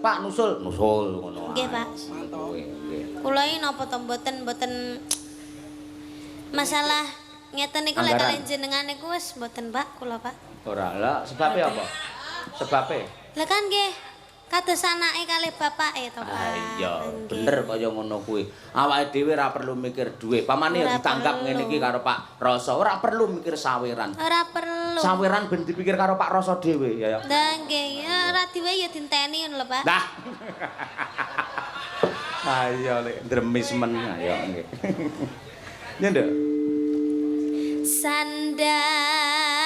Pak nusul, nusul ngono. Nggih, Pak. Kuwi nggih. Kula iki napa to mboten mboten masalah ngeten niku lek Anggaran. Kalian jenengan niku wis mboten, Pak, kula, Pak. Ora lah, sebabe apa? Sebabe? Lah kan nggih kados anake kalih bapake to, Pak. Ah iya, Nggih. Bener kaya ngono kuwi. Awake dhewe ora perlu mikir dhuwit. Pamane ya Ora ditanggap perlu. Ngene iki karo Pak Roso, ora perlu mikir saweran. Ora perlu. Saweran ben dipikir karo Pak Roso dhewe ya ya. Lah nggih, ya ora diwe ya dinteni ngono lho, Pak. Lah. Ayo lek ndremis men ayo nggih. Ya, Nduk. Sandang